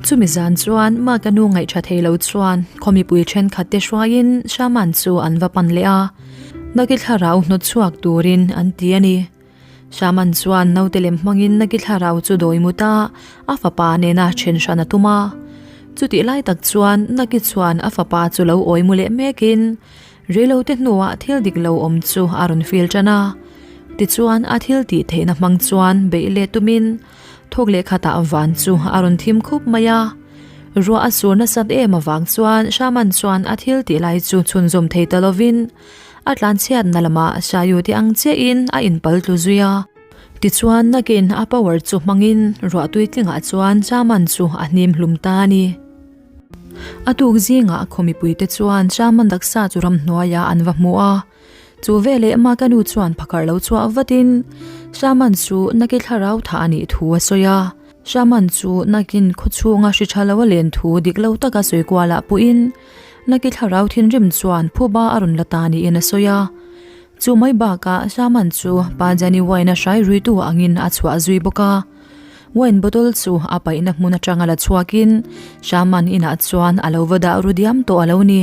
Chumi zan chuan Maka nu ngaihṭha thei lo chuan khaw mipui ṭhenkhat te hruaiin Shaman chu an va pan leh a, Naki thlarau hnawt chhuak turin an ti a ni. Shaman chuan naute lem hmangin Naki thlarau chu dawi mut a, a fapa nena ṭhen hran a tum a. Chutih lai tak chuan Naki chuan a fapa chu lo awi mu leh mekin Reilote hnuah thil dik lo awm chu a rawn feel tan a, tichuan a thil tih theihna hmang chuan beih leh tumin thawk leh khatah van chu a rawn thim khup mai a. Ruah a sur nasat em avang chuan Shaman chuan a thil tih lai chu chhunzawm thei ta lovin a tlanchhiatna lamah Sayu te ang chiahin a inpal tlu zui a. Tichuan nakin a power chu hmangin ruah tui tlingah chuan Shaman chu a hnim hlum ta a ni. A tuk zingah khaw mipuite chuan Shaman taksa chu ramhnuaiah an va hmu a. Chu veleh Maka nu chuan phakar lo chhuah vatin Shaman chu naki thlarau thah a nih thu a sawi a. Shaman chu nakin khaw chhunga hri tha lo a len thu dik lo taka sawi kualah puhin naki thlarau thinrim chuan phuba a rawn la ta niin a sawi a. Chu mai bakah Shaman chu Pa Jani wine a hrai ruitu angin a chhuah zui bawk a. Wine bottle chu a paihna hmun atanga la chhuakin Shaman inah chuan a lo va dah ru diam tawh a lo ni.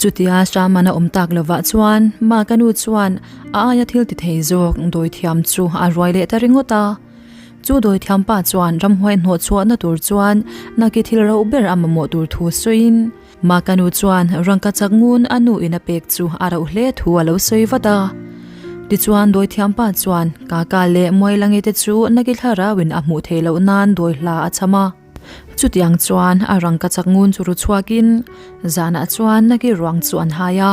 Chutia Shaman a awm tak lovah chuan Maka nu chuan a aia thil ti thei zawk dawithiam chu a ruai leh ta ringawt a. Chu dawithiam pa chuan ramhuai hnawh chhuahna tur chuan naki thil rauh ber a mamawh tur thu sawiin Maka nu chuan rangka chak ngun a nu in a pek chu a rauh hle thu a lo sawi vat a. Tichuan dawithiam pa chuan Kaka leh Muailangi te chu naki thlarauin a hmuh theih loh nan dawi hla a cham a. Chutiang chuan a rangka chak ngun chu ru chhuakin zanah chuan naki ruang chu an hai a.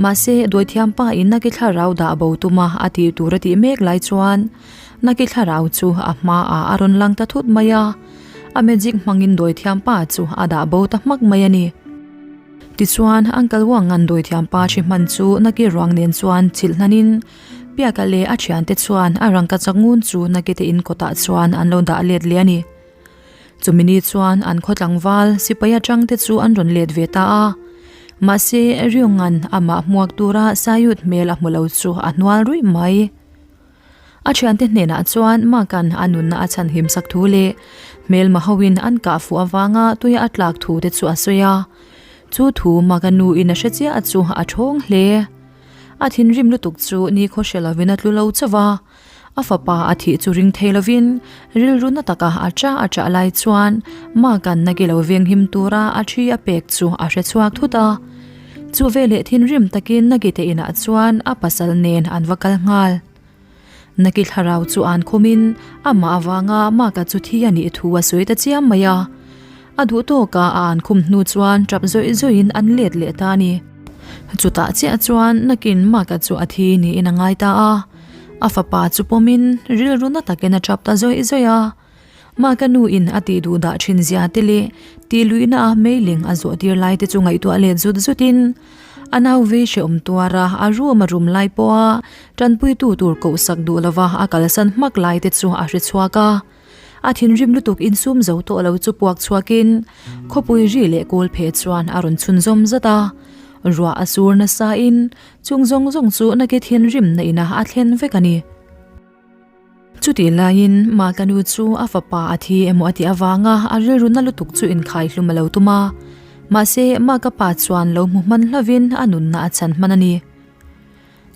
Mahse dawithiam pa in naki thlarau dah bo tuma a tih tur a tih mek lai chuan naki thlarau chu a hmaah a rawn lang ta thut mai a. A magic hmangin dawithiam pa chu a dah bo ta hmak mai a ni. Tichuan, Uncle Wang-a'n dawithiam pa hri hman chu Naki ruang nen chuan chhilh hnanin Piaka leh a thiante chuan a rangka chak ngun chu Naki te in kawtah chuan an lo dah let leh a ni. Chumi ni chuan an khaw tlangval sipai atang te chu an rawn let ve ta a. Mahse, Ryung-a'n amah hmuak tura Sayut hmel a hmu lo chu a hnual ruih mai. A thiante hnenah chuan Mark-a'n a nunna a chhan him sak thu leh hmelma hoin an kah fuh avanga tuia a tlak thu te chu a sawi a. Chu thu Mark-a nuin a hre chiah chu a thawng hle. A thinrim lutuk chu nikhaw hre lovin a tlu lo chauh a. A fapa a thih chu ring thei lovin rilru na taka a chah a chah lai chuan Mark-a'n naki lo veng him tura a thi a pek chu a hre chhuak thut a. Chu veleh thinrim takin Nagite inah chuan a pasal nen an va kal nghal. Nagi thlarau chu an khumin amah avanga Maka chu thi a nih thu a sawi ta chiam mai a. A duh tawka a an khum hnu chuan tap zawih zawihin an let leh ta a ni. Chutah chiah chuan Nakin Maka chu a thi niin a ngai ta a. A fapa chu pawmin rilru na takin a tap ta zawih zawih a. Mah ka nu in a tih duh dah thin zia te leh tih luihna a meiling a zawh tir lai te chu ngaihtuah let zut zut in a nau vei hrehawm tuar a, a room a rum lai pawh a tanpuitu tur koh sak duh lova a kalsan hmak lai te chu a hre chhuak a. A thinrim lutuk insum zo tawh lo chu puak chhuak in khawpui ri leh kawl pheh chuan a rawn chhunzawm zat a. Ruah a sur nasa in chung zawng zawng chu nake thinrim na inah a thlen vek a ni. Chutih laiin Maka nu chu a fapa a thi emaw a tih avanga a rilru na lutuk chu inkhai hlum a lo tum a. Mahse, Maka pa chuan lo hmu hman hlovin a nunna a chhan hman a ni.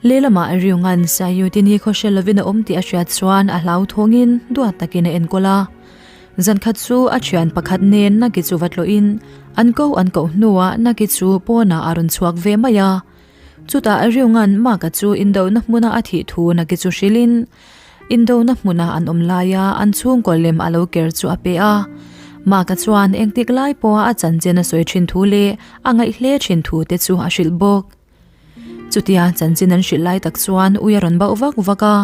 Lehlamah Ryungan Sayutin hi khawhre lovin a awm tih a hriat chuan a hlauthawngin duat takin a enkawl a. Zan khat chu a thian pakhat nen Naki chu va tlawhin an ko an koh hnuah Naki chu pawnah a rawn chhuak ve mai a. Chutah Ryungan Maka chu indohna hmuna a thih thu Naki chu hrilhin, indohna hmuna an awm laia an chhungkaw lem a lo ker chu a pe a. Maka chuan engtik lai pawha a chanchin a sawi thin thu leh a ngaih hle thin thu te chu a hrilh bawk. Chutia chanchin an hrilh lai tak chuan ui a rawn bauh vak vak a.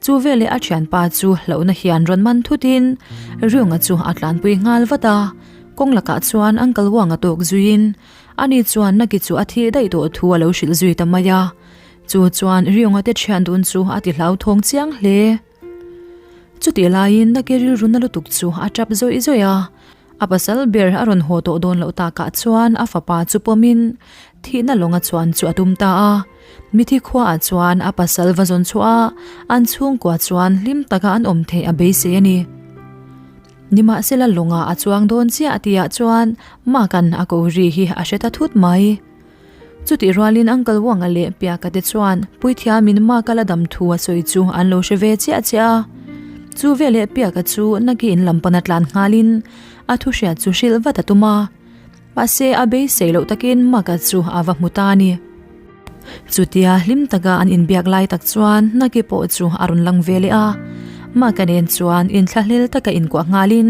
Chu veleh a thianpa chu hlauhna hian rawn man thutin Ryunga chu a tlanpui nghal vat a. Kawng lakah chuan Uncle Wang-a tawk zuiin Ani chuan Naki chu a thih daih tawh thu a lo hrilh zui ta mai a. Chu chuan Ryunga te thian dun chu a ti hlauthawng chiang hle. Chutih laiin Naki rilru na lutuk chu a tap zawih zawih a. A pasal ber a rawn haw tawh dawn loh takah chuan a fapa chu pawmin thihna lawnga chuan chu a tum ta a. Mithi khuaah chuan a pasal va zawn chhuah a, an chhungkua chuan hlim taka an awm theih a beisei a ni. Nimahsela lawngah a chuang dawn chiah tihah chuan Mark-a'n a ko ri hi a hre ta thut mai. Chutih rualin Uncle Wang-a leh Piaka te chuan puithiamin Mark-a la dam thu a sawi chu an lo hre ve chiah chiah a. Chu veleh Piaka chu Naki in lam pana tlan nghalin a thu hriat chu hrilh vat a tum a. Mahse a beisei loh takin Mark-a chu a va hmu ta a ni. Chutia hlim taka an inbiak lai tak chuan Naki pawh chu a rawn lang ve leh a. Mark-a nen chuan inthlahlel taka inkuah nghalin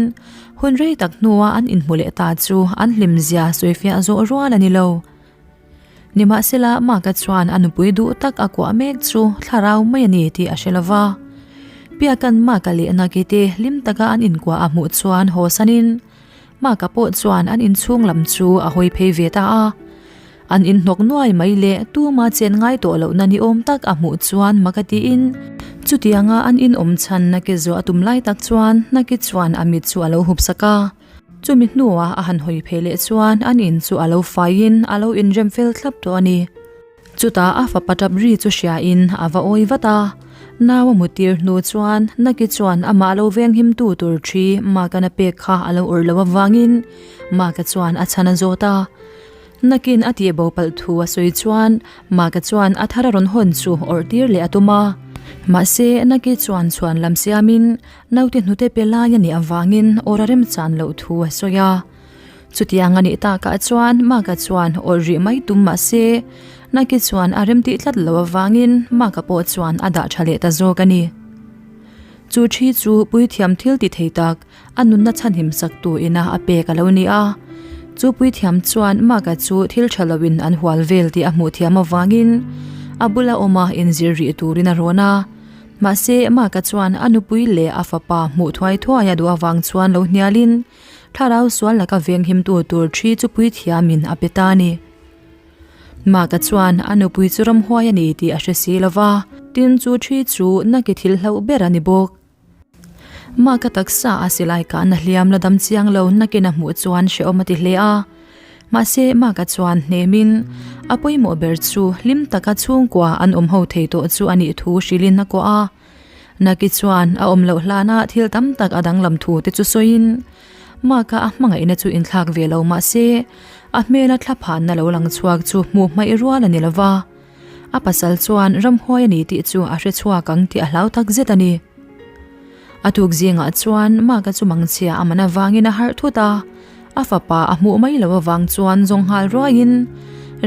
Hun rei tak hnua an inhmu leh ta chu an hlimzia sawifiah zawh rual a ni lo. Nimahsela, Mark-a chuan a nupui duh tak a kuah mek chu thlarau mai a ni tih a hre lo va. Piaka'n Mark-a leh Naki te hlim taka an inkuah a hmuh chuan haw sanin Mark-a pawh chuan an inchhung lam chu a hawi phei ve ta a. An inhnawk nuai mai leh tuma chen ngai tawh lohna ni awm tak a hmuh chuan mak a tiin chutianga an inawm chhan Naki zawh a tum lai tak chuan Naki chuan a mit chu a lo hup sak a. Chumi hnuah a han hawi phei leh chuan an in chu a lo faiin a lo inrem fel thlap tawh a ni. Chutah a fapa tap ri chu hriain a va awi vat a, nau a mutir hnu chuan Naki chuan amah lo venghimtu tur thi Maka'n a pek kha a lo awrh loh avangin Maka chuan a chhan a zawt a. Nakin a tih bo palh thu a sawi chuan Maka chuan a thar a rawn hawn chu awrh tir leh a tum a. Mahse Naki chuan chhuan lam siamin naute hnute pe lai a nih avangin awr a remchan loh thu a sawi a. Chutiang a nih takah chuan Maka chuan awrh rih mai tum mah se, Naki chuan a remtih tlat loh avangin Maka pawh chuan a dah tha leh ta zawk a ni. Chu thi chu puithiam thil ti thei tak, a nunna chhanhim sak tu ina a pek a lo ni a. Chu puithiam chuan Maka chu thil tha loin an hual vel tih a hmuh thiam avangin a bula awma inzir rih turin a rawn a. Mahse, Maka chuan a nupui leh a fapa hmuh thuai thuai a duh avang chuan lo hnialin, Thlarau sual laka venghimtu tur thi chu puithiamin a pe ta a ni. Maka chuan a nupui chu ramhuai a ni tih a hre si lo va, tin chu thi chu naki thil hlauh ber a ni bawk. Maka taksa a silai kahna hliam la dam chiang lo nakin a hmuh chuan hrehawm a ti hle a. Mahse Maka chuan hnemin a pawimawh ber chu hlim taka chhungkua an awm ho thei tawh chu a nih thu hrilhin a kuah a. Naki chuan a awm loh hlana thil tam tak a danglam thu te chu sawiin Mark-a a hmangaihna chu inthlak ve lo mah se a hmela thlaphanna lo lang chhuak chu hmuh hmaih rual a ni lo va. A pasal chuan ramhuai a ni tih chu a hre chhuak ang tih a hlau tak zet a ni. A tuk zingah chuan Mark-a chu mangchhia a man avangin a harh thut a, a fapa a hmuh mai loh avang chuan zawng nghal ruaiin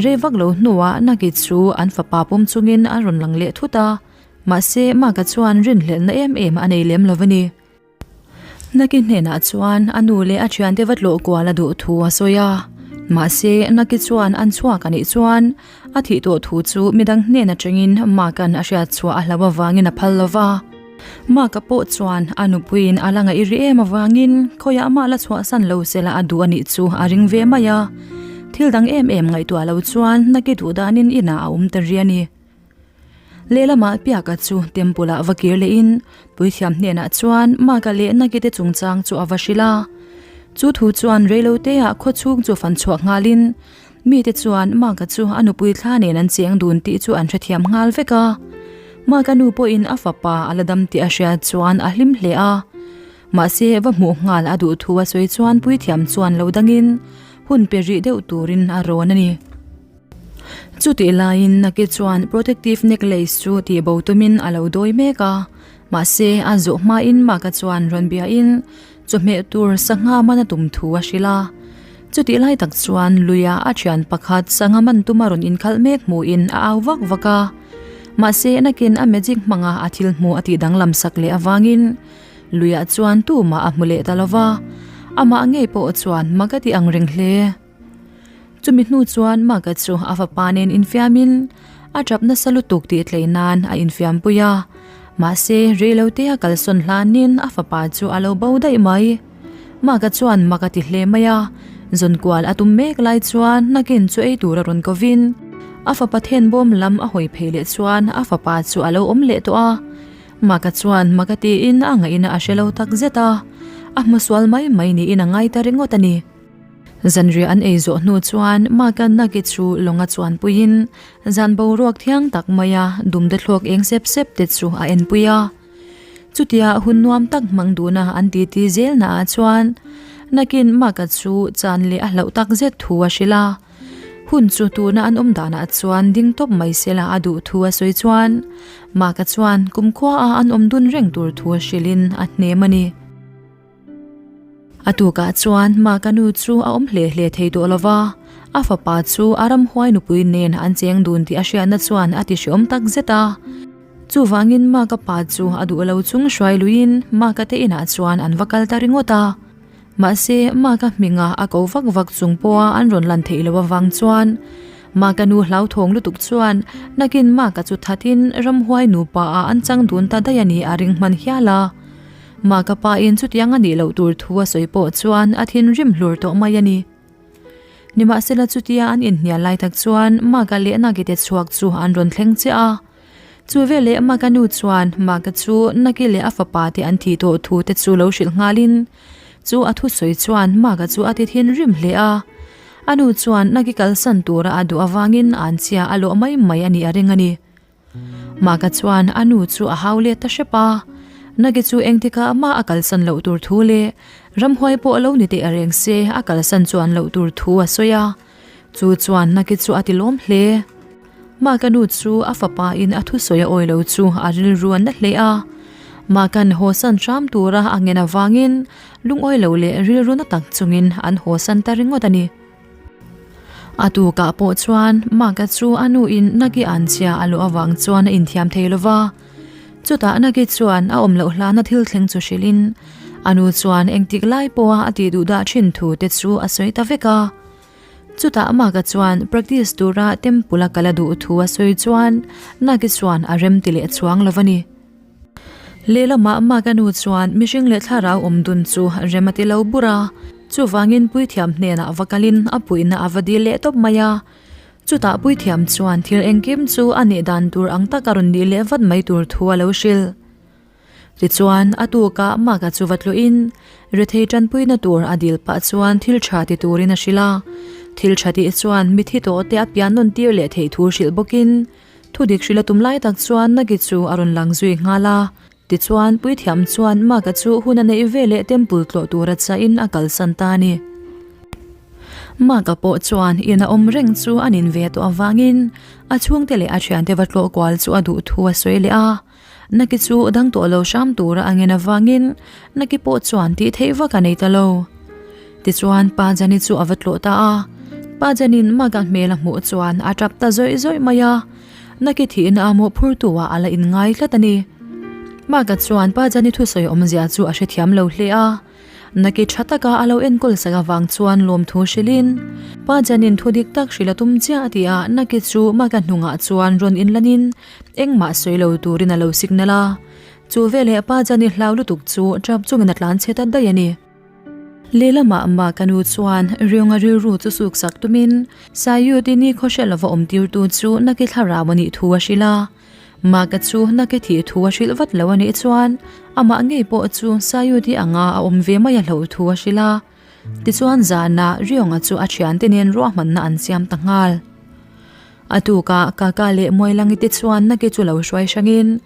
rei vak lo hnuah Naki chu an fapa pawm chungin a rawn lang leh thut a. Mahse, Mark-a chuan rinhlelhna em em a nei lem lo a ni. Naki hnenah chuan a nu leh a thiante va tlawh kual a duh thu a sawi a. Mahse, Naki chuan an chhuak a nih chuan a thih tawh thu chu midang hnen atangin Mark-a'n a hriat chhuah a hlauh avangin a phal lo va. Mark-a pawh chuan a nupuiin a la ngaih rih em avangin khawiah mah la chhuahsan lo sela a duh a nih chu a ring ve mai a. Thil dang em em ngaihtuah lo chuan Naki duh danin inah a awm ta rih a ni. Lehlamah Piaka chu temple ah va kir lehin puithiam hnenah chuan Maka leh Naki te chungchang chu a va hrilh a. Chu thu chuan reilote ah khawchhung chu fan chhuak nghalin mite chuan Maka chu a nupui thla nen an cheng dun tih chu an hrethiam nghal vek a. Maka nu pawhin a fapa a la dam tih a hriat chuan a hlim hle a. Mahse va hmuh nghal a duh thu a sawi chuan puithiam chuan lo dangin hun pe rih deuh turin a rawn a ni. Chutih laiin Naki chuan protective necklace chu tihbo tumin a lo dawi mek a, mahse a zawh hmain Maka chuan rawn biain chawhmeh tur sangha man a tum thu a hrilh a. Chutih lai tak chuan luia a thian pakhat sangha man tuma rawn inkhalh mek hmuhin a au vak vak a, mahse nakin a magic hmanga a thil hmuh a tih danglam sak leh avangin luiah chuan tumah a hmu leh ta lova, amah ngei pawh chuan mak a ti ang reng hle. Chumi hnu chuan Maka chu a fapa nen infiamin a tap nasa lutuk tih tlei nan a infiampui a, mahse reilote a kalsawn hlanin a fapa chu a lo bo daih mai. Maka chuan mak a ti hle mai a, zawnkual a tum mek lai chuan nakin chu ei tur a rawn kovin a fapa thenbawm lam a hawi phei leh chuan a fapa chu a lo awm leh tawh a. Maka chuan mak a tiin a ngaihna a hre lo takzet a, a hmusual mai mai niin a ngai ta ringawt a ni. Zanriah an ei zawh hnu chuan Maka Naki chu lawnga chuanpuiin zan boruak thiang tak maia dumde thlawk eng sep sep te chu a enpui a. Chutia hun nuam tak hmang duhna an titi zelnaah chuan nakin Mark-a chu chan leh a hlauh tak zet thu a hrilh a. Hun chu tuna an awm danah chuan ding tawp mai sela a duh thu a sawi chuan Mark-a chuan kumkhua a an awm dun reng tur thu a hrilhin a hnem a ni. A tukah chuan Mark-a nu chu a awm hle hle thei tawh lo va, a fapa chu a ramhuai nupui nen an cheng dun tih a hriatna chuan a ti hreawm tak zet a. Chuvangin Mark-a pa chu a duh lo chung hruai luiin Mark-a te inah chuan an va kal ta ringawt a. Mahse, Mark-a hminga a ko vak vak chung pawha an rawn lan theih loh avang chuan Mark-a nu hlauthawng lutuk chuan nakin Mark-a chu thatin ramhuai nupa ah an chang dun ta daih a ni a ring hman hial a. Mah ka pa in chutiang a nih loh tur thu a sawi pawh chuan a thinrim hlur tawh mai a ni. Nimahsela chutia an inhnial lai tak chuan Maka leh Naki te chhuak chu an rawn thleng chiah a. Chu veleh Maka nu chuan Maka chu Naki leh a fapa te an thih tawh thu te chu lo hrilh nghalin chu a thusawi chuan Maka chu a ti thinrim hle a. A nu chuan Naki kalsan tura a duh avangin an chhia a lawh mai mai a nih a ring a ni. Maka chuan a nu chu a hau let ta hrep a, Nagi chu engtikah mah a kalsan loh tur thu leh ramhuai pawh lo ni teh reng se a kalsan chuan loh tur thu a sawi a, chu chuan Nagi chu a ti lawm hle. Maka nu chu a fapa in a thusawi a awi lo chu a rilru a na hle a, Maka'n hawsan hram tura a ngen avangin lungawi lo leh rilru na tak chungin an hawsan ta ringawt a ni. A tukah pawh chuan Mark-a chu a nuin Nagi an chhia a luh avang chuan a inthiam thei lo va. Chutah Nagi chuan a awm loh hlana thil thleng chu hrilhin a nu chuan engtik lai pawha a tih duh dah thin thu te chu a sawi ta vek a. Chutah Mark-a chuan practice tura temple a kal a duh thu a sawi chuan Nagi chuan a rem ti leh chuang lo va ni. Lehlamah Maka nu chuan mihring leh thlarau awm dun chu rem a ti lo bur a, chuvangin puithiam hnenah va kalin a puihna a va dil leh tawp mai a. Chutah puithiam chuan thil engkim chu a nih dan tur ang tak a rawn nih leh vat mai tur thu a lo hrilh. Tichuan, a tukah Maka chu va tluhin rethei tanpuina tur a dil pah chuan thil tha ti turin a hrilh a. Thil tha tih chuan mithi tawh te a pian nawn tir leh theih thu hrilh bawkin Thu dik hrilh a tum lai tak chuan Nagi chu a rawn lang zui nghal a. Tichuan, Puithiam chuan Maka chu hun a neih ve leh temple tlawh tura chahin a kalsan ta a ni. Maka pawh chuan in a awm reng chu a nin ve tawh avangin a chhungte leh a thiante va tlawh kual chu a duh thu a sawi leh a. Naki chu dang tawh lo hram tura a ngen avangin Naki pawh chuan tih theih vak a nei ta lo. Tichuan Pa Jani chu a va tlawh ta a, Pa Janin Maga hmel a hmuh chuan a tap ta zawih zawih mai a, Naki thihna a mawhphurtu ah a la inngai tlat a ni. Maga chuan Pa Jani thusawi awmzia chu a hrethiam lo hle a, Naki tha taka a lo enkawl sak avang chuan lawmthu hrilhin, Pa Janin thu dik tak hrilh a tum chiah a ti a, Naki chu Maga hnungah chuan rawn inlanin engmah sawi lo turin a lo signal a, chu veleh Pa Jani hlau lutuk chu tap chungin a tlan chhe ta daih a ni. Lehlamah mah ka nu chuan Riunga rilru chu suk sak tumin Sayuti ni khawhre lova awm tirtu chu Naki thlarau a nih thu a hrilh a. Mah ka chu Naki thih thu a hrilh vat lo a nih chuan amah ngei pawh chu Sayuti anga a awm ve mai a hloh thu a hrilh a. Tichuan zanah Riunga chu a thiante nen ruahmanna an siam ta nghal. A tukah Kaka leh Muailangi te chuan Naki chu lo hruai hrangin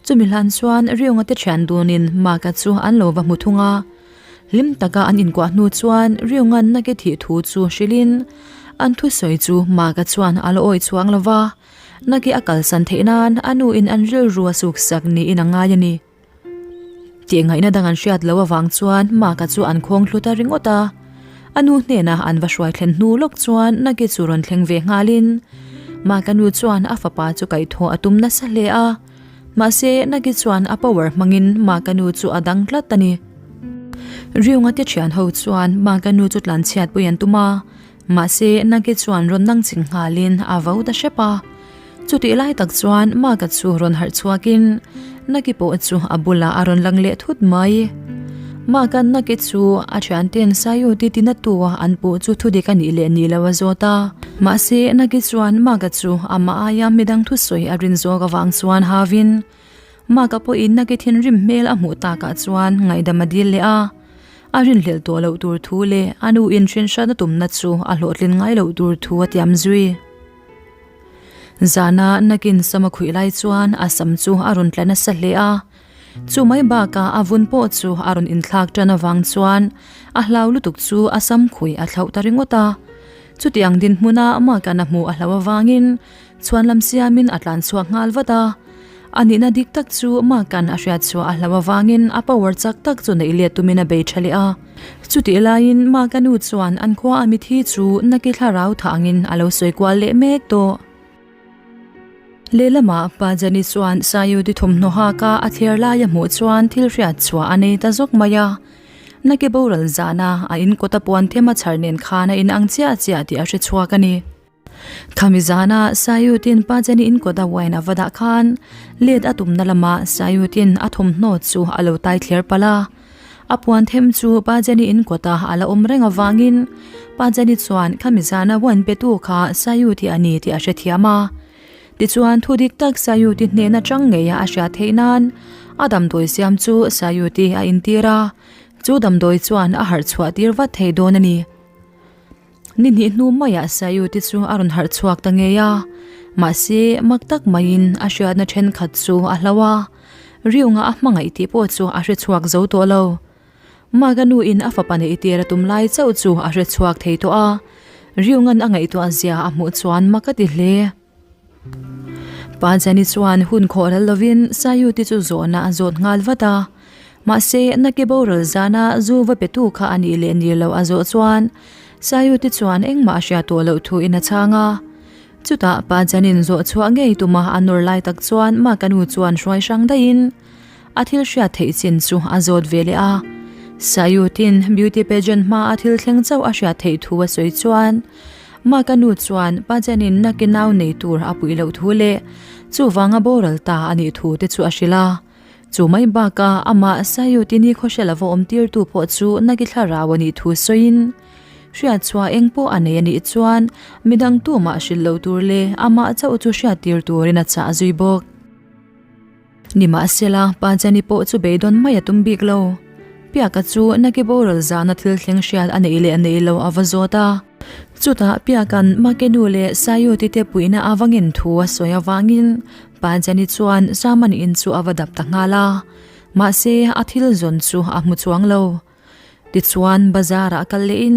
Chumi hlan chuan Riunga te thian dunin Maka chu an lo va hmu thung a. Hlim taka an inkuah hnu chuan Riunga'n Naki thih thu chu hrilhin an thusawi chu Maka chuan a la awi chhuang lo va, Naki a kalsan theih nan a nuin an rilru a suksak niin a ngai a ni. Tih ngaihna dang an hriat loh avang chuan Maka chu an khawng hlu ta ringawt a. A nu hnena an va hruai thlen hnu lawk chuan Naki chu rawn thleng ve nghalin Maka nu chuan a fapa chu kaihthawh a tum nasa hle a. Mahse, Nagi chuan a power hmangin Maka nu chu a dang tlat a ni. Riunga te thian ho chuan Maka nu chu tlanchhiat pui an tum a, mahse Nagi chuan rawn nang ching nghalin a vo ta hrep a. Chutih lai tak chuan Maka chu rawn harh chhuakin Nagi pawh chu a bulah a rawn lang leh thut mai. Maka'n Nagi chu a thianten Sayuti tinatu a an puh chu thudik a nih leh nih lo a zawt a. Mahse, Nagi chuan Maka chu amah aia midang thusawi a rin zawk avang chuan havin Maka pawhin Nagi thinrim hmel a hmuh takah chuan ngaihdam a dil leh a. A rinhlelh tawh loh tur thu leh a nu inhrinhran a tumna chu a hlawhtlin ngai loh tur thu a tiam zui. Zana Nakin sam a khuih lai chuan a sam chu a rawn tla nasa hle a. Chu mai bakah a vun pawh chu a rawn inthlak tan avang chuan a hlau lutuk chu a sam khui a thlauh ta ringawt a. Chutiang dinhmuna Mark-a'n a hmuh a hlauh avangin chhuan lam siamin a tlan chhuak nghal vat a. A nihna dik tak chu Mark-a'n a hriat chhuah a hlauh avangin a power chak tak chu neih let tumin a bei tha leh a. Chutih laiin Mark-a nu chuan an khua a mithi chu Naki thlarau thah angin a lo sawi kual leh mek tawh. Lehlamah Pa Jani chuan Sayudi thawmhnaw haka a thler lai a hmuh chuan thil hriat chhuah a nei ta zawk mai a. Naki boral zana a in kawta puan them a chhar nen khan a inang chiah chiah tih a hre chhuak a ni. Khami zana Sayutin Pa Jani in kawta wine a va dah khan let a tumna lamah Sayutin a thawmhnaw chu a lo tai thler palh a. A puan them chu Pa Jani in kawta a la awm reng avangin Pa Jani chuan khami zana wine petu kha Sayuti a ni tih a hrethiam a. Tichuan thu dik tak Sayuti hnen atang ngeia a hriat theih nan a damdawi siam chu Sayuti a intir a, chu damdawi chuan a harh chhuah tir vat thei dawn a ni. Ni hnih hnu maiah Sayuti chu a rawn harh chhuak ta ngei a, mahse mak tak maiin a hriatna thenkhat chu a hlo a, Riunga a hmangaih tih pawh chu a hre chhuak zo tawh lo. Maga nu in a fapa neih tir a tum lai chauh chu a hre chhuak thei tawh a, Riunga'n a ngaihtuah zia a hmuh chuan mak a ti hle. Pa Jani chuan hun khawh ral lovin Sayuti chu zawhna a zawt nghal vat a, mahse Naki boral zana zu va petu kha a nih leh nih loh a zawh chuan Sayuti chuan engmah a hria tawh loh thu in a chhang a. Chutah Pa Janin zawh chhuah ngei tuma a nawr lai tak chuan Maka nu chuan hruai hrang daihin A thil hriat theih chin chu a zawt ve leh a. Sayutin beauty pageant hma a thil thleng chauh a hriat theih thu a sawi chuan Maka nu chuan Pageant-in naki nau nei tur a puih loh thu leh chuvanga boral ta a nih thu te chu a hrilh a. Chu mai bakah amah Sayuti ni khawhre lova awm tirtu pawh chu naki thlarau a nih thu sawiin hriat chhuah eng pawh a nei a nih chuan midang tumah hrilh lo tur leh amah chauh chu hriat tir turin a chah zui bawk. Nimahsela, Pa Jani pawh chu beidawn mai a tum bik lo. Piaka chu Naki boral zahna thil thleng hriat a neih leh neih lo a va zawt a. Chutah Piaka'n Makenu leh Sayuti te puihna a va ngen thu a sawi avangin Pa Jani chuan Saman in chu a va dap ta nghal a. Mahse, a thil zawn chu a hmu chuang lo. Tichuan, bazar-ah kal lehin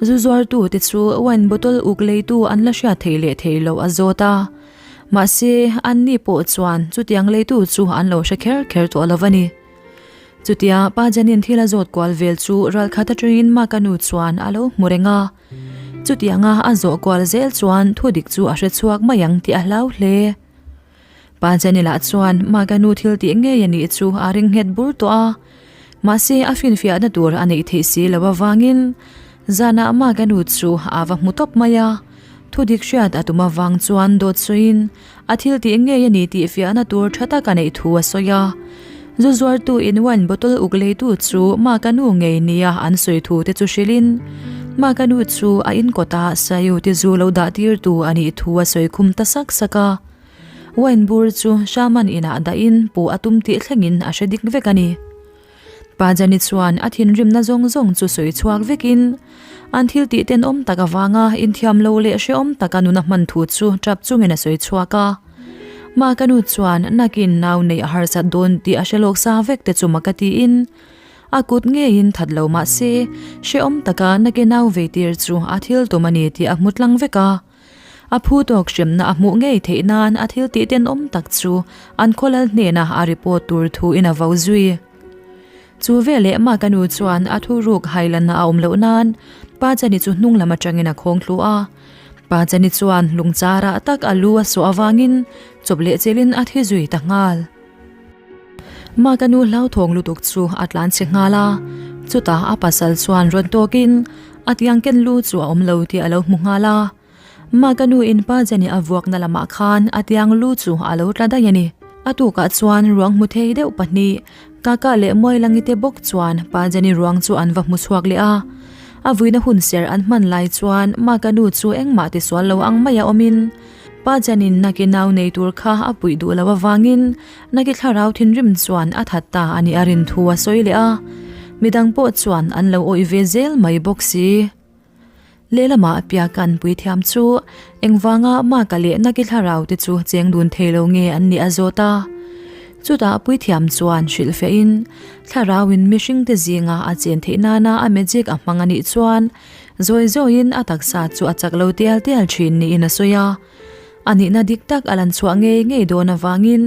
zu zuartute chu wine bottle uk leitu an la hriat theih leh theih loh a zawt a. Mahse, anni pawh chuan chutiang leitu chu an lo hre kher kher tawh lo a ni. Chutia Pa Janin thil a zawt kual vel chu ralkhat atangin Maka nu chuan a lo hmu reng a. Chutianga a zawh kual zel chuan thudik chu a hre chhuak mai ang tih a hlau hle. Pa Jenny-lah chuan Maga nu thil tih ngei a nih chu a ring nghet bur tawh a, mahse a finfiahna tur a neih theih si lo avangin zanah Maga nu chu a va hmu tawp mai a, thudik hriat a tum avang chuan dawt sawiin a thil tih ngei a ni tih fiahna tur tha tak a neih thu a sawi a. Zu zuartu in wine bottle uk leitu chu Maga nu ngei nia an sawi thu te chu hrilhin Maga nu chu a inkawta Sayuti zu lo dah tirtu a nih thu a sawi khum ta sak sak a. Wine bur chu Shaman inah dahin puh a tum tih thlengin a hre dik vek a ni. Pa Jani chuan a thinrimna zawng zawng chu sawi chhuak vekin an thil tih tenawm tak avanga inthiam lo leh hrehawm taka nuna hman thu chu tap chungin a sawi chhuak a. Mah ka nu chuan nakin nau neih a harsat dawn tih a hre lawk sa vek te chu mak a tiin a kut ngeiin that lo mah se hrehawm taka nakin nau vei tir chu a thil tum a ni tih a hmu tlang vek a. A phu tawk hremna a hmuh ngei theih nan a thil tih tenawm tak chu an khawlal hnenah a report tur thu in a vo zui. Chu veleh Maka nu chuan a thuruk hailanna a awm loh nan Pa Chani chu hnung lam atangin a khawng thlu a. Pa Chani chuan lungchar ah tak a lu a sawh avangin chawp leh chelin a thi zui ta nghal. Maka nu hlauthawng lutuk chu a tlan chhe nghal a, chutah a pasal chuan rawn tawkin a tiang ken lu chu a awm lo tih a lo hmu nghal a. Maka nu in pa Jenny a vuakna lamah khan a tiang lu chu a lo tla daih a ni. A tukah chuan ruang hmu thei deuh pahnih, Kaka leh Muailangi te bawk chuan pa Jenny ruang chu an va hmu chhuak leh a. A vuina hun ser an hman lai chuan Maka nu chu engmah tisual lo ang maia awmin Pa Janin Naki nau nei tur kha a puih duh loh avangin Naki thlarau thinrim chuan a that ta a nih a rin thu a sawi leh a, midang pawh chuan an lo awih ve zel mai bawk si. Lehlamah Piakan puithiam chu engvanga Maka leh Naki thlarau te chu cheng dun thei lo nge an nih a zawt a. Chutah puithiam chuan hrilhfiahin, Thlarauin mihringte zinga a chen theih nana a magic a hmang a nih chuan zawi zawiin a taksa chu a chak lo tial tial thin niin a sawi a. A nihna dik tak a lan chhuah ngei ngei dawn avangin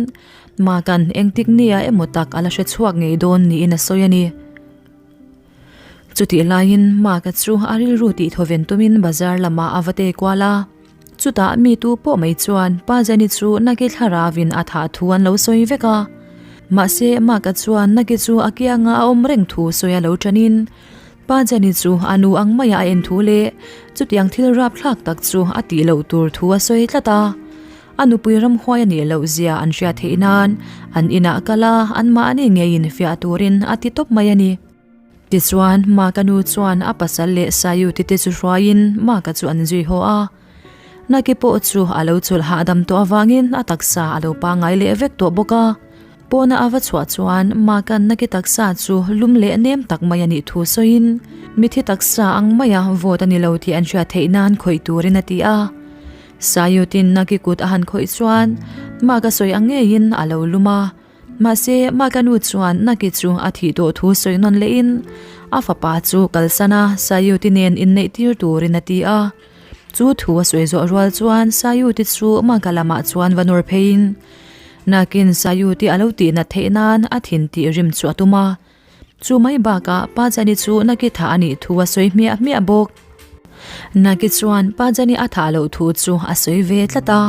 Makan engtik nia emaw tak a la hre chhuak ngei dawn niin a sawi a ni. Chutih laiin Mark-a chu a rilru tih thawven tumin bazar lamah a va tei kual a. Chutah mi tu pawh mai chuan Pa Jenny chu Naki thlaravin a thah thu an lo sawi vek a. Mahse Mark-a chuan Naki chu a kianga a awm reng thu sawi a lo ṭanin Pa Jenny chu a nu ang maia a en thu leh chutiang thil rapthlak tak chu a tih loh tur thu a sawi tlat a. A nupui ramhuai a nih loh zia an hriat theih nan an inah kal a, anmahni ngeiin fiah turin a ti tawp mai a ni. Tichuan, Maka nu chuan a pasal leh Sayuti te chu hruaiin Maka chu an zui haw a. Naki pawh chu a lo chawlh hahdam tawh avangin a taksa a lo pangngai leh vek tawh bawk a. Pawna a va chhuah chuan Maka'n Naki taksa chu lum leh nem tak mai a nih thu sawiin mithi taksa ang maia vawt a ni lo tih an hriat theih nan khawih turin a ti a. Sayutin Naki kut a han khawih chuan Maka sawi ang ngeiin a lo lum a. Mahse, Maka nu chuan Naki chu a thih tawh thu sawi nawn lehin a fapa chu kalsan a, Sayuti nen inneih tir turin a ti a. Chu thu a sawi zawh rual chuan Sayuti chu Maka lamah chuan va nawr pheiin Nakin Sayuti a lo tihnat theih nan a thin tih rim chu a tum a. Chu mai bakah Pa Jani chu Naki thah a nih thu a sawi hmiah hmiah bawk. Naki chuan Pa Jani a thah loh thu chu a sawi ve tlat a.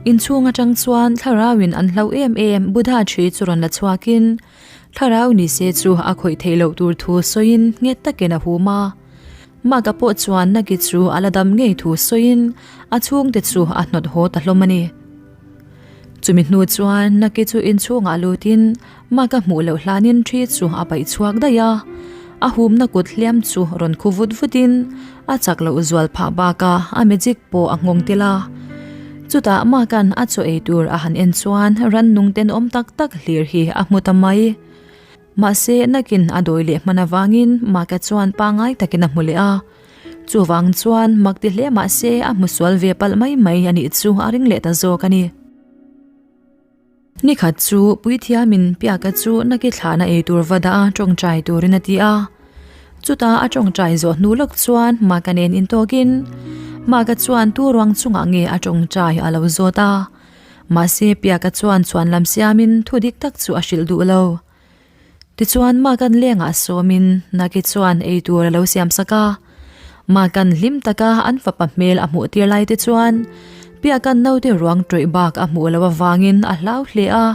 Inchhung atang chuan thlarauin an hlauh em em Buddha thi chu rawn la chhuakin thlarau ni se chu a khawih theih loh tur thu sawiin nghet takin a hum a. Maka pawh chuan Naki chu a la dam ngei thu sawiin a chhungte chu a hnawt haw ta hlawm a ni. Chumi hnu chuan Naki chu inchhungah lutin Maka hmuh loh hlanin thi chu a paih chhuak daih a, a humna kut hliam chu rawn khu vut vutin a chak loh zual phah bakah a magic pawh a nghawng tel a. Chutah Maka'n a chaw ei tur a han en chuan rannung tenawm tak tak hlir hi a hmu ta mai. Mahse nakin a dawi leh hman avangin Maka chuan pangngai takin a hmu leh a. Chuvang chuan mak ti hle mahse a hmu sual ve palh mai mai a nih chu a ring leh ta zawk a ni. Nikhat chu Puithiamin Piaka chu naki thlahna ei tur va dah a tawngtai turin a ti a. Chutah a tawngtai zawh hnu lawk chuan Maka nen intawkin Maka chuan tu ruang chungah nge a tawngtai a lo zawt a. Mahse Piaka chuan chhuanlam siamin thu dik tak chu a hrilh duh lo. Tichuan Makan lengah sawmin Naki chuan ei tur a lo siam sak a. Makan hlim taka an fapa hmel a hmuh tir lai te chuan Piakan naute ruang tawih bak a hmuh loh avangin a hlau hle a.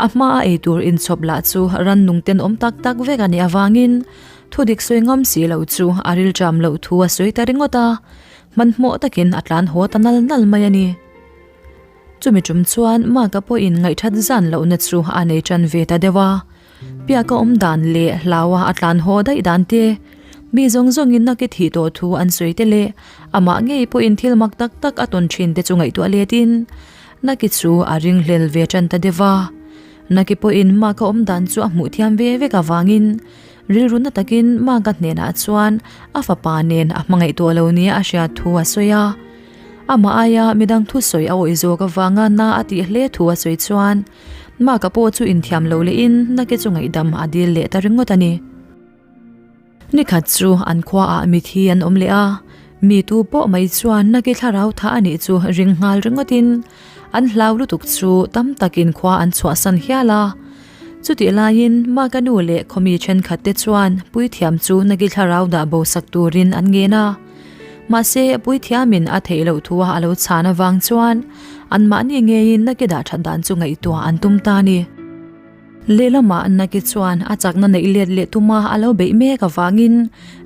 A hmaa ei tur inchhawp lah chu rannung tenawm tak tak vek a nih avangin thudik sawi ngam si lo chu a rilṭam loh thu a sawi ta ringawt a, hmanhmawh takin a tlan haw ta nal nal mai a ni. Chumi tum chuan Maka pawhin ngaihthat zan lohna chu a nei tan ve ta deuh a. Piaka awm dan leh hlaua a tlan haw daih dan te, mi zawng zawngin naki thih tawh thu an sawi te leh amah ngei pawhin thil mak tak tak a tawn thin te chu ngaihtuah letin Naki chu a ringhlel ve tan ta deuh a. Naki pawhin Maka awm dan chu a hmuh thiam ve vek avangin rilru na takin Maka hnenah chuan a fapa nen a hmangaih tawh lo nia a hriat thu a sawi a. Amah aia midang thusawi a awih zawk avanga na a tih hle thu a sawi chuan Maka pawh chu inthiam lo lehin Naki chu ngaihdam a dil leh ta ringawt a ni. Nikhat chu an khuaah mithi an awm leh a, mi tu pawh mai chuan Naki thlarau tha a nih chu ring nghal ringawtin an hlau lutuk chu tam takin khua an chhuahsan hial a. Chutih laiin Maka nu leh khawmi thenkhat te chuan Puithiam chu Naki thlarau dah bo sak turin an ngen a. Mahse, Puithiamin a theih loh thu a lo chhan avang chuan anmahni ngeiin Naki dah that dan chu ngaihtuah an tum ta a ni. Lehlamah Naki chuan a chakna neih let leh tuma a lo beih mek avangin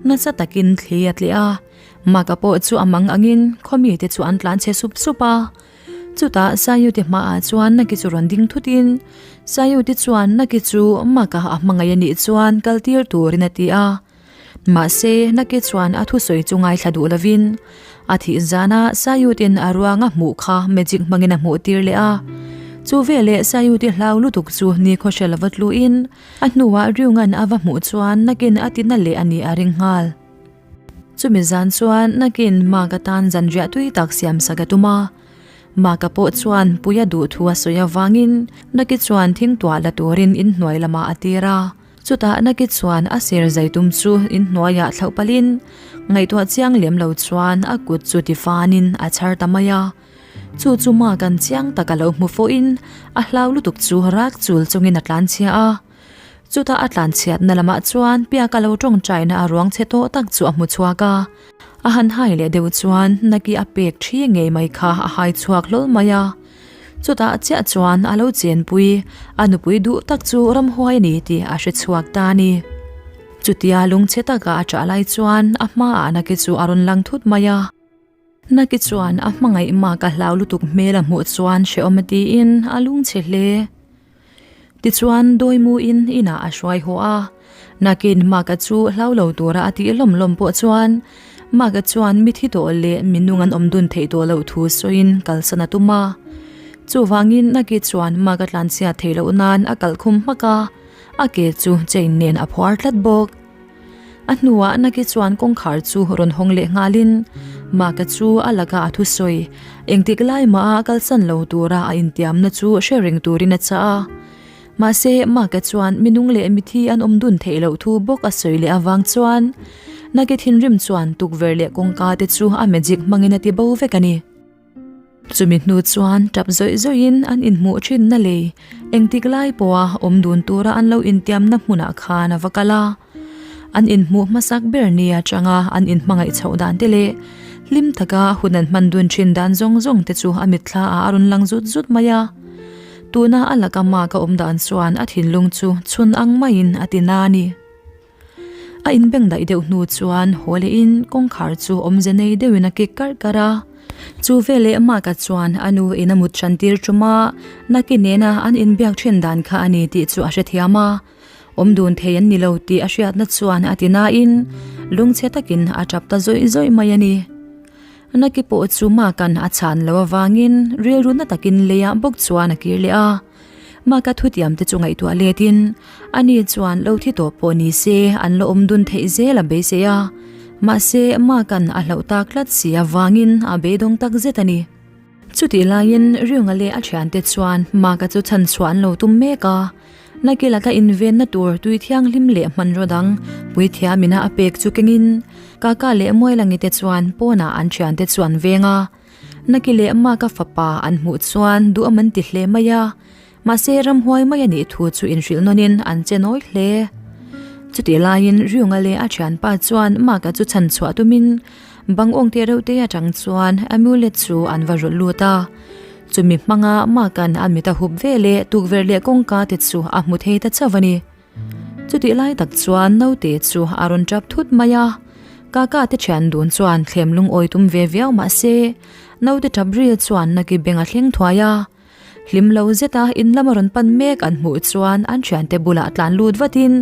nasa takin thli a tleh a. Maka pawh chu a mang angin khawmite chu an tlan chhe sup sup a. Chutah Sayuti hmaah chuan Naki chu rawn ding thutin Sayuti chuan Naki chu Maka a hmangaih a nih chuan kal tir turin a ti a. Mahse, Naki chuan a thusawi chu ngaithla duh lovin a thih zana Sayutin a ruanga hmuh kha magic hmangin a hmuh tir leh a. Chu veleh Sayuti hlau lutuk chu nikhaw hre lova tluin a hnuah Ryungan a va hmuh chuan Nakin a tina leh a nih a ring nghal. Chumi zan chuan nakin Mark atan zanriah tui tak siam sak a tum a. Maka pawh chuan puia duh thu a sawi avangin Naki chuan thingtuah la turin inhnuai lamah a tir a. Chutah Naki chuan a ser zai tum chu inhnuaiah thlauh palhin ngaihtuah chiang lem lo chuan a kut chu tifanin a chhar ta mai a. Chu chu Maka'n chiang tak a lo hmu fawhin a hlau lutuk chu rak chul chungin a tlanchhia a. Chutah a tlanchhiatna lamah chuan Piaka lo tawngtaina a ruang chhe tawh tak chu a hmu chhuak a. A han hai leh deuh chuan Naki a pek thi ngei mai kha a hai chhuak hlawl mai a. Chutah chiah chuan a lo chenpui, a nupui duh tak chu ramhuai a ni tih a hre chhuak ta a ni. Chutia lungchhe taka a ṭah lai chuan a hmaah Naki chu a rawn lang thut mai a. Naki chuan a hmangaih mak a hlau lutuk hmel a hmuh chuan hrehawm a tiin a lungchhe hle. Tichuan Dawimuin inah a hruai haw a, Nakin Maka chu hlau lo tura a tih lawm lawm pawh chuan Maka chuan mithi tawh leh minung an awm dun theih tawh loh thu sawiin kalsan a tum a. Chuvangin Naki chuan Maka tlanchhiat theih loh nan a kalh khum hmak a, a ke chu chain nen a phuar tlat bawk. A hnuah Naki chuan kawngkhar chu rawn hawng leh nghalin Maka chu a laka a thusawi engtik lai mah a kalsan lo tura a intiamna chu hre reng turin a chah a. Mahse, Maka chuan minung leh mithi an awm dun theih loh thu bawk a sawi leh avang chuan Naki thinrim chuan tukverh leh kawngka te chu a magic hmangin a ti bo vek a ni. Chumi hnu chuan tap zawih zawihin an inhmuh thinna lei engtik lai pawha awm dun tura an lo intiamna hmunah khan a va kal a. An inhmuh hmasak ber ni atanga an inhmangaih chhoh dan te leh hlim taka hun an hman dun thin dan zawng zawng te chu a mitthla ah a rawn lang zut zut mai a. Tuna a laka mak a awm dan chuan a thinlung chu chhun ang maiin a ti na a ni. A inbeng daih deuh hnu chuan haw lehin kawngkhar chu awmze nei deuhin a kik karh karh a. Chu veleh Mark-a chuan a nu in a mut hran tir tum a, Naki nena an inbiak thin dan kha a ni tih chu a hrethiam a. Awm dun thei an ni lo tih a hriatna chuan a ti nain lungchhe takin a tap ta zawih zawih mai a ni. Naki pawh chu Mark-a'n a chhan loh avangin rilru na takin leiah bawk chuan a kir leh a. Maka thutiam te chu ngaihtuah letin ani chuan lo thi tawh pawh ni se an la awm dun theih zel a beisei a, mahse Maka'n a hlauh tak tlat si avangin a beidawng tak zet a ni. Chutih laiin Riunga leh a thiante chuan Maka chu chhan chhuah an lo tum mek a, Nakila ka invenna tur tui thianghlim leh hmanraw dang puithiamina a pek chu kengin Kaka leh Muailangi te chuan pawnah an thiante chu an veng a. Naki leh Maka fapa an hmuh chuan duham an ti hle mai a, mahse ramhuai mai a nih thu chu inhrilh nawnin an che nawi hle. Chutih laiin Riunga leh a thianpa chuan Maka chu chhan chhuah tumin bang awng te reuh te atang chuan amulet chu an va rawlh lut a. Chumi hmanga Maka'n a mit a hup ve leh tukverh leh kawngka te chu a hmu thei ta chauh a ni. Chutih lai tak chuan naute chu a rawn tap thut mai a, Kaka te thian dun chuan thlem lungawi tum ve viau mah se, naute tap ril chuan Naki beng a thleng thuai a. Hlim lo zeta in lama rawn pan mek an hmuh chuan an thiante bulah tlan lut vatin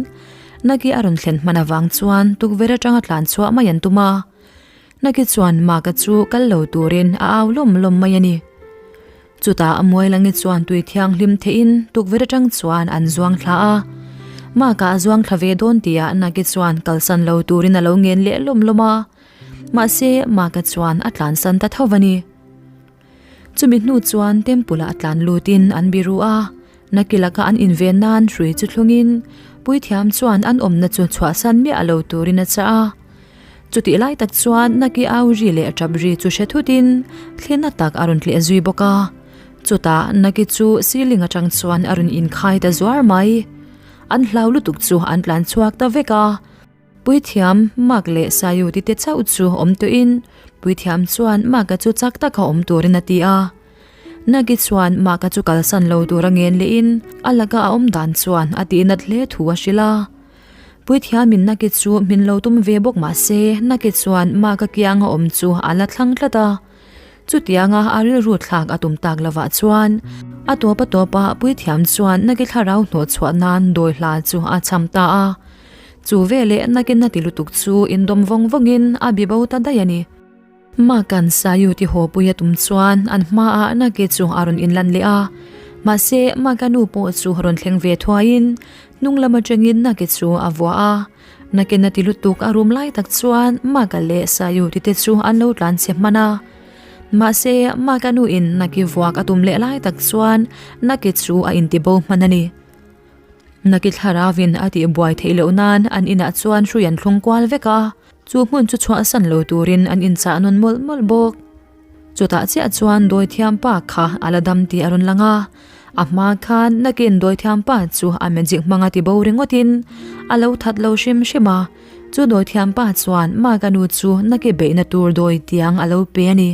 Naki a rawn thlen hman avang chuan tukverh atanga tlan chhuah mai an tum a. Naki chuan Maka chu kal lo turin a au lawm lawm mai a ni. Chutah a Muailangi chuan tui thianghlim theihin tukverh atang chuan an zuang thla a. Maka a zuang thla ve dawn tihah Naki chuan kalsan lo turin a lo ngen leh lawm lawm a. Mahse, Maka chuan a tlansan ta tho a ni. Chumi hnu chuan temple ah tlan lutin an biru a, Naki laka an inven nan hrui chu thlungin Puithiam chuan an awmna chu chhuahsan miah lo turin a chah a. Chutih lai tak chuan Naki au ri leh tap ri chu hre thutin thlina tak a rawn tleh zui bawk a. Chutah Naki chu ceiling atang chuan a rawn inkhai ta zuar mai. An hlau lutuk chu an tlan chhuak ta vek a. Puithiam Mark leh Sayu ti te chauh chu awm tawhin Puithiam chuan Mark-a chu chak taka awm turin a ti a. Naki chuan Mark-a chu kalsan lo tura ngen lehin a laka a awm dan chuan a tihnat hle thu a hrilh a. Puithiamin Naki chu hmin lo tum ve bawk mah se Naki chuan Mark-a kianga awm chu a la thlang tlat a. Chutianga a rilru thlak a tum tak lovah chuan a tawp a tawpah Puithiam chuan Naki thlarau hnawh chhuah nan dawi hla chu a cham ta a. Chu veleh nakin a ti lutuk chu indawm vawng vawngin a bi bo ta daih a ni. Maka'n Sayu ti haw pui a tum chuan an hmaah Naki chu a rawn inlan leh a. Mahse, Maka nu pawh chu rawn thleng ve thuaiin hnung lam atangin Naki chu a vuah a. Nakin a ti lutuk a rum lai tak chuan Maka leh Sayu ti te chu an lo tlan chhe hman a. Mahse, Mike-a nu in Naki vuak a tum leh lai tak chuan Naki chu a intibo hman a ni. Naki thlarauin a tihbuai theih loh nan an inah chuan hrui an thlung kual vek a, chu hmun chu chhuahsan lo turin an inchah nawn mawlh mawlh bawk. Chutah chiah chuan dawithiam pa kha a la dam tih a rawn lang a, a hma khan nakin dawithiam pa chu a magic hmanga ti bo ringawtin a lo that lo hrim hrim a, chu dawithiam pa chuan Maka nu chu naki beihna tur dawi tiang a lo pe a ni.